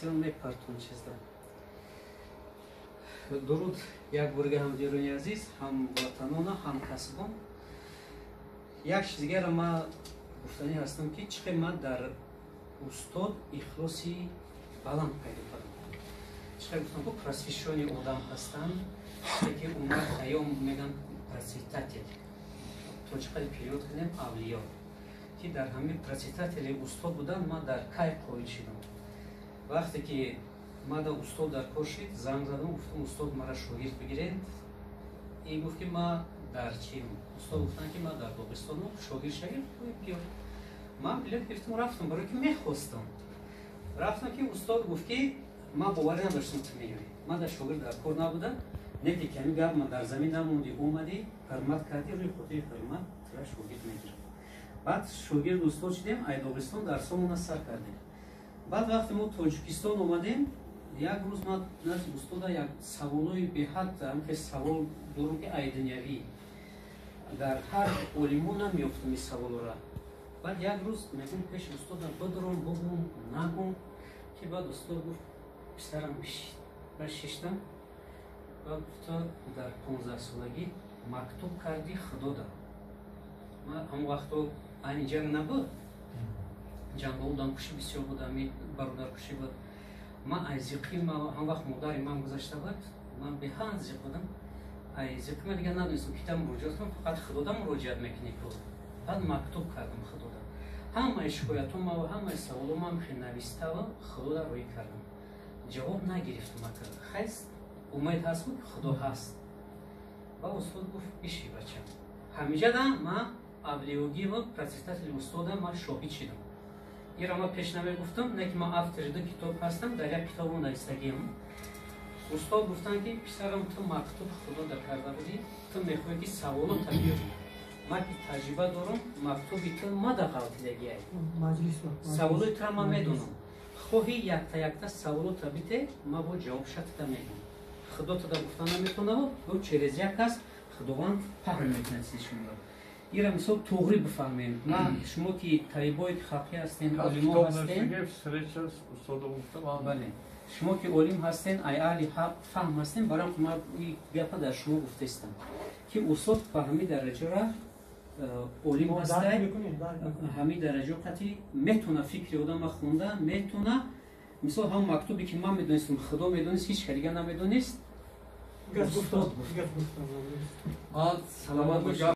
Все мепартон чизда. Дуруд як бурга ҳамдиёрони азиз, ҳамватанона, ҳамкасбон. Як чиз дигарро ман гуфтанӣ ҳастам, ки чӣ хел ман дар устод ихлоси баланд пайдо кардам. Чӣ хел гуфтам, ку просвещённый одам ҳастам, ки Умар Хайём меган, процветатель, то чӣ қадр перевод кунем, авлиё, ки дар ҳамин процветатели устод будан ман дар кай қоил шидам. Вақте ки мада устод дар кор шид, занг задам, гуфтам: «Устод, мара шогирд бигиред». И гуфт, ки ма дар чим? Устод гуфтанд, ки ма дар Доғистонам, шогирд шагирд биё. Ман билет гирифтам, рафтам, барое ки мехостам. Рафтам, ки устод гуфт, ки ман боварӣ надоштам, ту меёӣ, ман дар шогирд дар кор набуда, не ки ками гап ма дар замин намонди, омадӣ, ҳурмат кардӣ, рӯи хотири ҳурмат тура шогирд мегирам. Баъд шогирд устод шудем, ай Доғистон дарсомона сар кардем. Баъд вақте мо Тоҷикистон омадем, як рӯз ман назди устода як саволои беҳад, ҳамхел савол дорам, ки ай дунявӣ дар ҳар олимо намеёфтам ин саволора. Баъд як рӯз мегӯм, пеши устода бидурам, бугум, нагум, ки баъд устод гуфт: «Писарам, бишид». Баъд шиштам. Баъд гуфта: «Дар 15-солагӣ мактуб кардӣ Худода». Ман ҳамон вақто айни ҷанг набуд, ҷанго одамкушӣ бисёр буд, ами бародаркушӣ буд. Ман ай зиқи, ҳам вақт модари ман гузашта буд, ман беҳад зиқ будам. Ай зиқи ман дигар надонистам кита муроҷиат кунам, фақат Худода муроҷиат мекунӣ ку. Баъд мактуб кардам Худода, ҳамаи шикоятҳома ва ҳамаи саволомам хел навиставу Худода рӯӣ кардам. Ҷавоб нагирифтам. Ака хайс, умед ҳаст ки Худо ҳаст. Ба устод гуфт: «Биши, бачам». Ҳамиҷада ман авлиёгиву процветатели устода ман шоҳид шидам. Ира ман пеш намегуфтам, не ки ман автори ду китоб ҳастам, дар як китобо навистагиам. Устод гуфтанд, ки писарам, ту мактуб Худода карда будӣ, ту мехоҳӣ, ки саволота биёрӣ. Ман ки таҷриба дорам, мактуби ту мада ғалтидагиай, саволои тура ман медонам. Хоҳӣ, якта якта саволота бите, ман бо ҷавоб шатида мегӯм. Худо туда гуфта наметонаву ӯ через як кас Худованд паҳн мекунад чизи шуморо. Ира мисол туғрӣ бифаҳмем. Ман шумо ки таибое ки халқӣ ҳастен, олимо ҳастен, бале, шумо ки олим ҳастен, ай аҳли фаҳм ҳастен, барои ман и гапа дар шумо гуфтаистам, ки устод ба ҳамин дараҷара олим ҳастай, ҳамин дараҷо қати метона фикри одама хонда метона. Мисол, ҳамон мактубе ки ман медонистам, Худо медонист, ҳеч ка дига намедонист. Саломат.